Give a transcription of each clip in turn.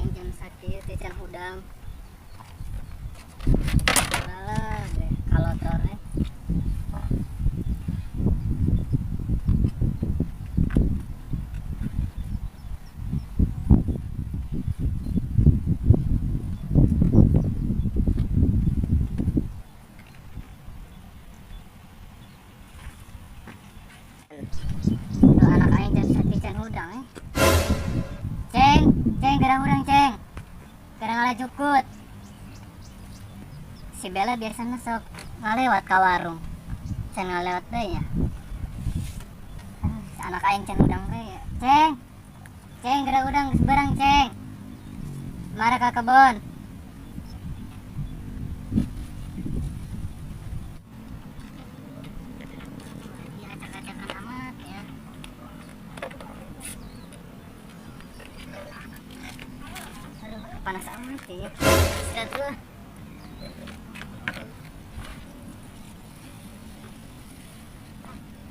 Aing jam sakieu teh can hudang. Alah, deh kalotor eh. Tuh anak aing jam sakieu can hudang eh. Ceng, ceng gerang hudang ceng. Gerang ala jukut. Si Bella biasanya sok ngalewat ka warung. Can ngalewat deui nya. Aduh, si anak aing can hudang deui ya. Ceng. Ceng gerang hudang geus beurang ceng. Mara ka kebon. Dia acak-acakan amat ya. Aduh, panas amat ya. Istirahat dulu.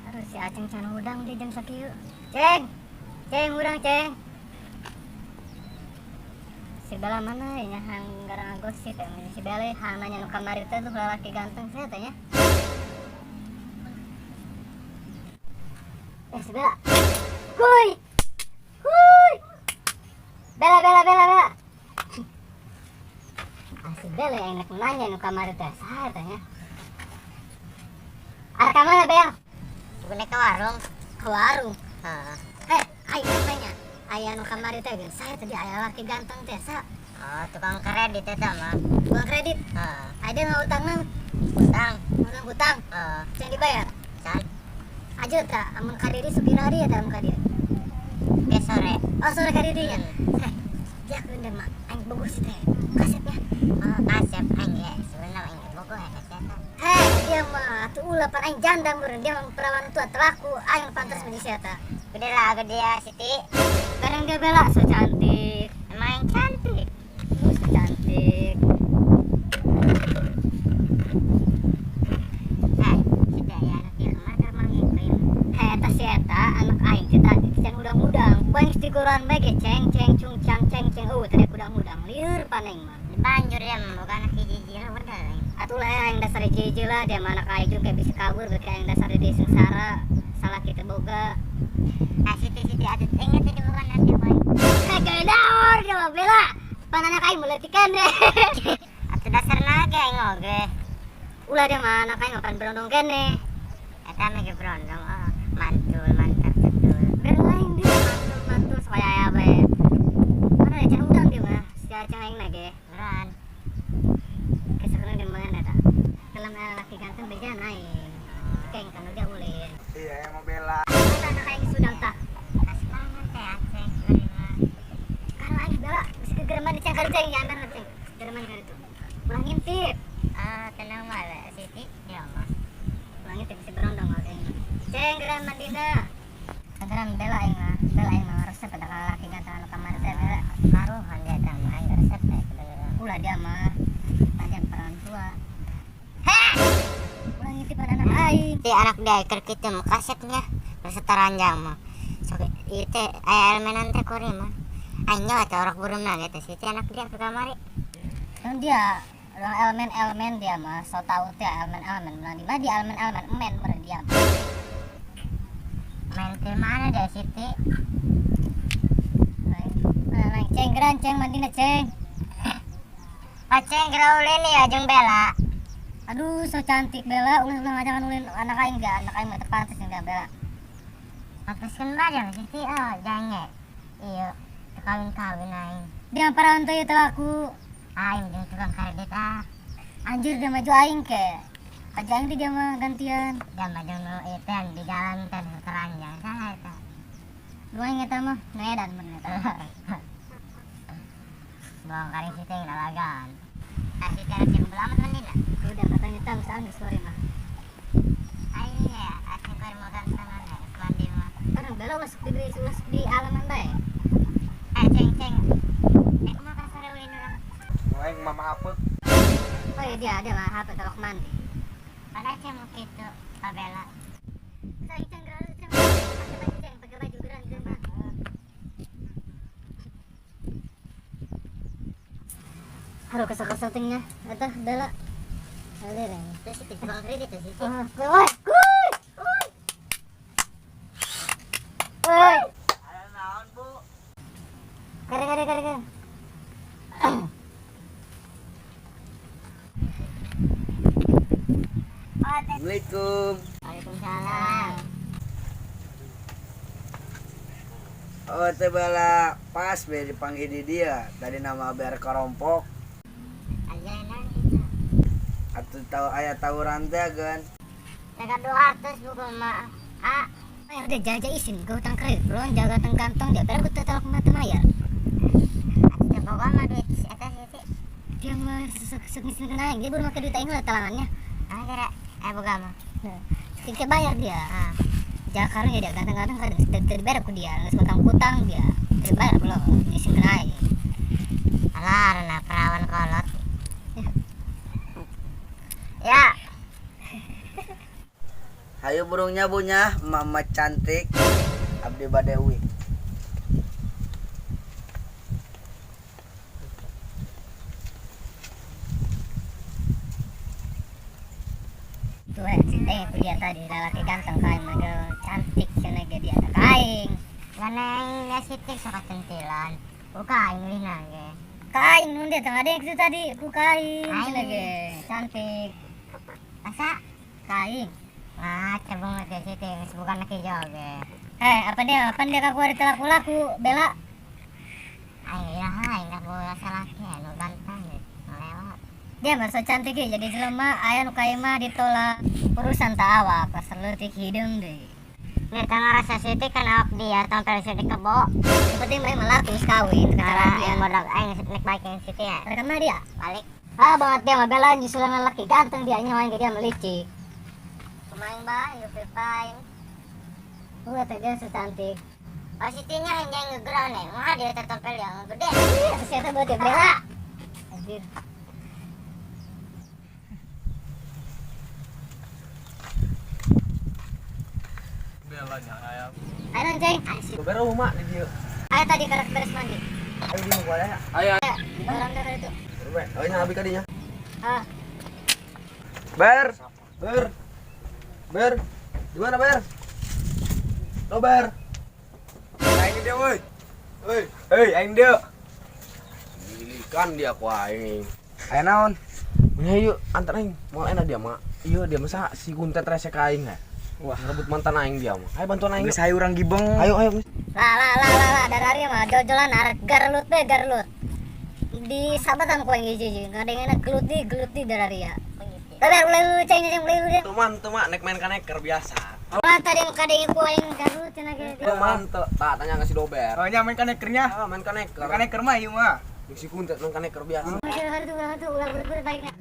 Aduh, si Aceng can hudang di jam sakieu. Ceng. Ceng hudang, Ceng. Si Bella mana ya hang garang gosip ya. Si Bella hang nanya nu kamari teh tuh lalaki ganteng saya teh nya. Si Bella. Kuy. Kuy. Bella, Bella, Bella, Bella. Ah, si Bella yang enak nanya nu kamari teh saha teh nya. Arek ka mana, Bel? Bukan ke warung. Ke warung. Heeh. Aing nanya. Aya nu kamari teh geus saya tadi aya laki ganteng teh sa. Oh, tukang kredit eta mah. Tukang kredit? Heeh. Ada nggak utang nang? Utang. Utang utang. Heeh. Can dibayar? Can. Aja ta amun ka diri supir hari eta amun ka dieu. Ke sore. Oh, sore ka diri nya. Ya keun mah aing bogoh si teh. Kasepnya. Oh, kasep aing ge sebenarnya aing bogoh ya kasep. Dia mah atuh ulah pan aing janda meureun dia mah perawan tua telaku aing pantas mah si eta. Gede lah gede ya Siti. Barang dia Bella so cantik. Emang yang cantik. So cantik. Siti aya anak ieu mah keur mangikrim. Eta si eta anak aing teh tadi can hudang-hudang. Ku aing tiguran bae ge ceng ceng cung cang ceng ceng eueuh tadi hudang-hudang lieur pan aing mah. Banjur ya mah bukan anak hiji-hiji lah udah. Atuh lah aing dasar hiji-hiji lah dia mah anak aing juga bisa kabur beuki aing dasar di sengsara salah kita boga. Ah, Siti Siti atuh inget tadi bukan anak boy. Kayak daur dia mah Bella. Pan anak aing meuleutikan deh. Atuh dasarna ge aing oge. Ulah dia mah anak aing pan berondong kene. Eta mah ge berondong oh, mantul mantap betul. Berondong aing dia mantul mantul supaya aya bae. Mana ya can hudang dia mah si Aceng aing na ge. Beneran. Kesekeun di mana eta? Dalam laki ganteng beja aing. Keng kan dia ulin. Iya, yang mau Bella. Mata anak aing sudang tak. Asparan teh Aceng mah. Kalau aing Bella bisa kegereman ceng kali ceng ya ambil ceng. Gereman kali itu. Ulah ngintip. Ah, tenang mah Siti dia mah. Ulah ngintip si berondong mah aing. Ceng gereman mandina. Gereman Bella aing mah. Bella aing mah resep eta laki ganteng anu kamari teh Bella. Karuhan dia teh mah aing resep teh kedengeran. Ulah dia mah. Panjang perawan tua. Heh. Ulah ngintip pada anak aing. Ti anak dia keur kitu mah kasepnya geus taranjang mah. Sok ieu teh aya elemenan teh kuring mah. Aing nyawa teh orok bureumna ge teh Siti anak dia ke kamari. Kan dia orang elemen-elemen dia mah so tau teh elemen-elemen melang di mana dia elemen-elemen emen meureun dia. Main di mana dia Siti? Lain ceng geran ceng mandina ceng. Aceng geura ulin ya jeung Bella. Aduh, so cantik Bella, ulah ulah ngajakan ulin anak aing ga, anak aing mah teu pantes jeung Bella. Pantaskeun bae jeung Siti oh jange. Ieu teu kawin-kawin aing. Dia parawan teh teu laku. Aing jeung tukang kredit ah. Anjir dia maju aing ke. Aja aing teh dia mah gantian. Dia mah jeung nu ieu teh di jalan teh teranjang saha eta. Lu aing eta mah nu edan mun eta. Buang karing Siti ngalagan. Ah Siti anak jeung beula mah mandina. Udah katanya tam saan geus sore mah. Aing ya asing keur mau gantengan ya mandi mah. Kan Bella masuk di masuk di alaman bae. Ceng ceng. Kumaha ka sore ulin urang? Aing mama apek. Oh iya dia mah HP tolok mandi. Mana ceng mau kitu ka Bella. Saya ceng geura ceng. Pakai baju ceng, pakai baju geura geura mah. Aduh kesel-kesel tingnya. Eta bela. Alir ini. Terus itu tukang kredit tuh sih. Ah, woi, woi. Woi. Aya naon, Bu? Kare kare kare kare. Assalamualaikum. Waalaikumsalam. Oh, teh bala pas be dipanggil di dia. Tadi nama biar kerompok. Aja naon. Atau tahu aya tawuran teh gan. Teka 200 buku mah. Ah, Eh, udah jaja isin ke hutang kredit bro, jaga teng kantong dia, pero aku tetap mata mayar. atuh teu boga mah duit eta sih. Dia mah sesek miskin kena aing, dia baru make duit aing lah talangannya. Ah, kira boga mah. Nah, sedikit bayar dia. Ah. Jaga karung ya dia ganteng-ganteng kadang terbayar aku dia, nggak utang kutang dia. Terbayar aku loh, miskin kena aing. Alah, nah perawan kolot. Ya, Hayu burungnya bunya, mama cantik. Abdi Badewi. Tuh aku dia tadi lelaki ganteng kain mah cantik cenah ge dia kain. Mana aing ya sitik sok centilan. Buka aing lina ge. Kain nun dia tengah ada yang itu tadi, ku kain Kain. cenah ge cantik. Asa Kain. ah cebong teh sitik geus bukan laki joge. Eh, apa dia kaku hari laku-laku, Bella. Aing ya aing dah boga salaki anu ganteng ge. Lewat. Dia mah so cantik ge jadi jelema aya nu kae mah ditolak. Urusan tak awak, pasal leutik hideung deui. Nih tengah rasa sitik kan awak dia tampil sitik kebo. Yang penting mah emang laku geus kawin Cara cara dia. aing modal aing nek balik yang sitik ya. Mereka mah dia. Balik. Ah banget dia mah Bella nyusulan lelaki ganteng dia nyawa dia mah licik. Kumain bae yupi paing. Gua teh dia so cantik. Oh sitinya yang jangan ngeground nih. Mah dia tertempel yang gede. Iya, siapa buat dia Bella? Anjir. Bella nya aya. Ayo ceng. Ber rumah di dieu. Ayo tadi karek beres mandi. Ayo di boleh. Aya. Orang dah itu. Oh nya abi kadinya. Ah, Ber. Ber. Ber. Di mana Ber? Lo Ber. Aing dia woi. Hei, Hei, aing dia. Gilikan dia ku aing. Aya naon? Nya yuk antar aing. Moal enak dia mah. Iya dia masa si Guntet rese ka aing ya. Wah. Ngerebut mantan aing dia mah. Ayo bantuan aing. Geus hayu urang gibeng. Ayo ayo. lah lah lah lah lah darari mah jojolan arek garlut be garlut. Di sabatan ku aing hiji-hiji. Ngadengena gelut di darari ya. Tapi ulah lu ceng ceng ulah lu. Tuh man, tuh mak nek main kaneker biasa. Ulah tadi yang kadenge ku aing garlut cenah ge. Tuh man, tuh tak tanya ngasih dober. Oh nya main kanekernya. Ah, main kaneker. Kaneker mah ieu mah. Jeung si Guntet main kaneker biasa. Ulah tuh ulah bener baiknya.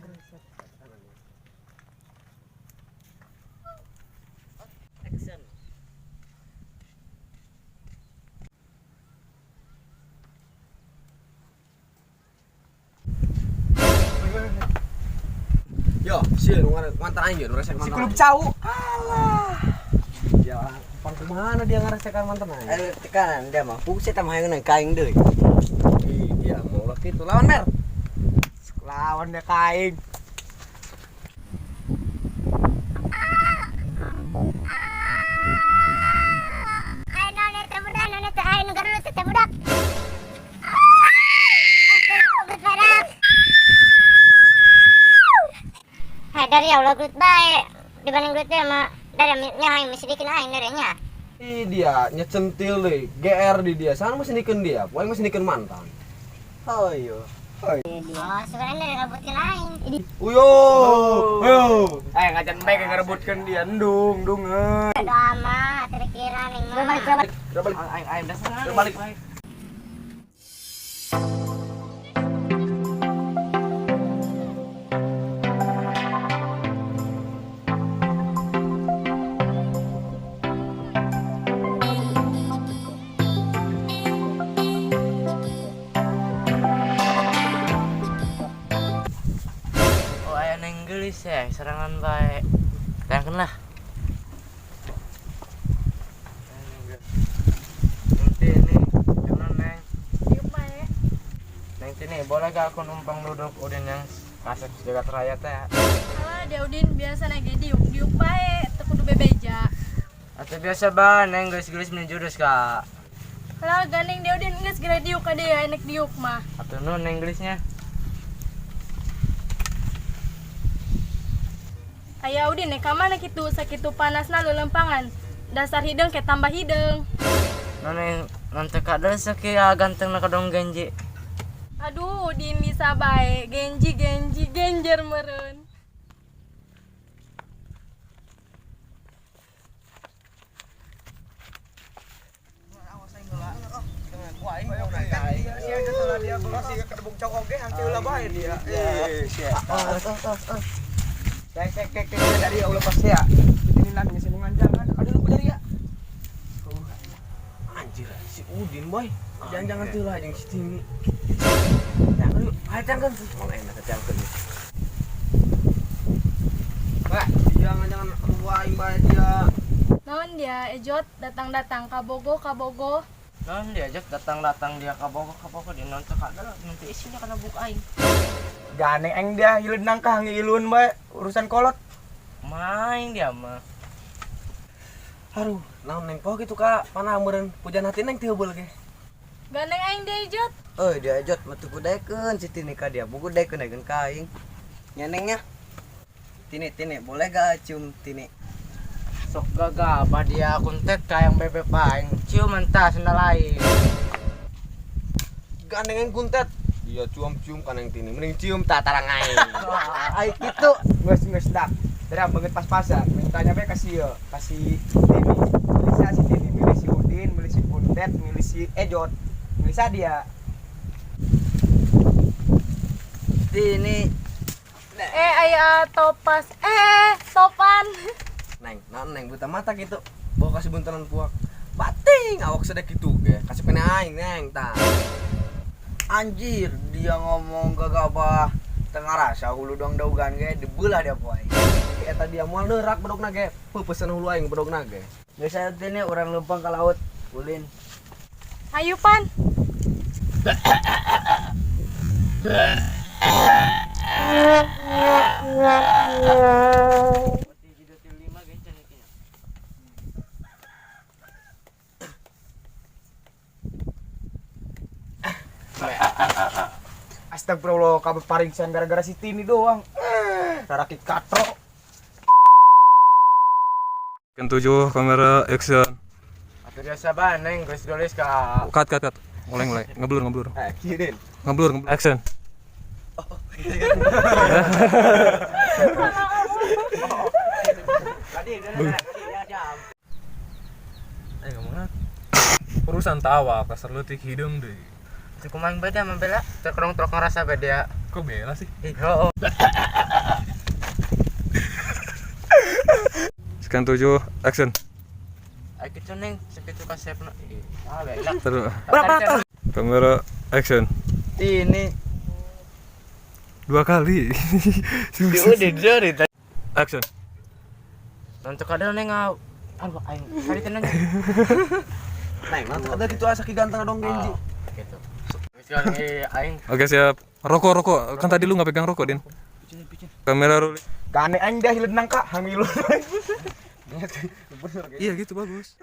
Yo, si nu mantan aing nu resek Si mantan. klub aing. cau. Alah. Ya, pang kumaha dia ngaresekan mantan aing? Aduh tekanan dia mah. Buset mah hayang kaing deui. Ih, dia mau ulah kitu lawan Mer. Lawan dia kaing. Aing naon eta budak, naon eta aing nu garlut eta budak. Gelut badak. Hai dari ya ulah gelut bae. Dibanding gelut dia mah dari nya aing mesti bikin aing dari nya. Ih, dia nyecentil deh, GR di dia. Sana masih nikeun dia, poin masih nikeun mantan. Oh iya. Oh, sebenarnya dari ngerebutin aing. Uyo. Ayo. Eh ngajan bae ngerebutkeun dia endung, dung euy. Doa mah terkira ning mah. Balik balik. Balik. Aing aing dasar. Balik. Oh, aya neng geulis ya, serangan bae. Tangkeun lah. Nanti ini, emang neng. Neng Tini, boleh gak aku numpang duduk Udin yang kasep sejagat raya teh? Alah, dia Udin biasa naik diuk, diuk bae, teu kudu bebeja. Atau biasa ba, neng geus-geus meni jurus kak. Lah gandeng dia Udin geus geura diuk ka dia enek diuk mah. Atau nu neng gelisnya? Aya Udin nek ka mana kitu sakitu panasna lelempangan. Dasar hideung ke tambah hideung. Nu neng nanti kadal sakia ganteng na kadong genji. Aduh, Udin bisa bae, genji genji genjer meureun. Anjir, si Udin boy. Jangan-jangan tuh lah yang si Tini. Jangan yuk, ayo jangan. Mau enak jangan. Wah, jangan-jangan aing bae dia. Naon dia Ejot datang-datang ka Bogo ka Bogo. Non diajak datang-datang dia ka Bogo ka Bogo dia nonton kadal nanti isinya kana buk aing. Gandeng aing dia hileun nangkah ngiluun bae urusan kolot. Main dia mah. Aduh, naon neng poho gitu kak, panah meureun pujan hati neng teu heubeul ge. Gandeng aing dia Ejot. Euy, dia Ejot mah teu kudaekeun si Tini ka dia, buku daekeun daekeun ka aing. Nyenengnya. Tini, Tini, boleh gak cium Tini? Sok gagah apa dia kuntet ka yang bebek aing. Cium mentah sendal aing. Gandeng aing kuntet. Dia cium-cium ka neng Tini, mending cium tatarang aing. Ai kitu geus geus dak. Dari banget pas-pasan, mintanya bae kasih ieu, kasih Tini. Milih si Tini, milih si Udin, milih si Kuntet, milih si Ejot. Milih sa dia. Tini. Eh aya topas. Eh, topan. Neng, naon neng buta mata gitu. Bawa kasih buntelan puak. Bating awak sedek gitu ge. Kasih pene aing neng tah. Anjir, dia ngomong gagabah tengah rasa hulu dong daugan ge dibelah dia poe. Eta dia moal neurak bedogna ge. Peupeuseuan hulu aing bedogna ge. Geus aya Tini urang leumpang ka laut, ulin. Ayo pan. Astagfirullah, kabeh paringsan gara-gara si Tini doang. Raraki katro. Ken 7 kamera action. Atau biasa ba neng geus-geus ka. Cut cut cut. Mulai mulai. Ngeblur ngeblur. Eh, kieu Ngeblur ngeblur. Action. Eh ngomong Urusan tawa kasar leutik hideung deui. Cukup main beda mah bela. Terkerong trok ngerasa beda. Kok bela sih? Ih, oh. Sekian 7 action. Ayo kitu neng, sakitu kasepna. Ih, ah bela. Terus Berapa? kamera action. Tini. 2 kali. Si Udin jadi tadi. Action. Nonton kadal neng au. Aduh aing. Tadi tenang. Neng, nanti ada gitu asa ki ganteng dong genji. Gitu. Geus aing. Oke siap. Rokok rokok. Kan tadi lu nggak pegang rokok, Din. Kamera rolling. Gandeng aing dia hileun nangka, hangiluun. Iya gitu bagus.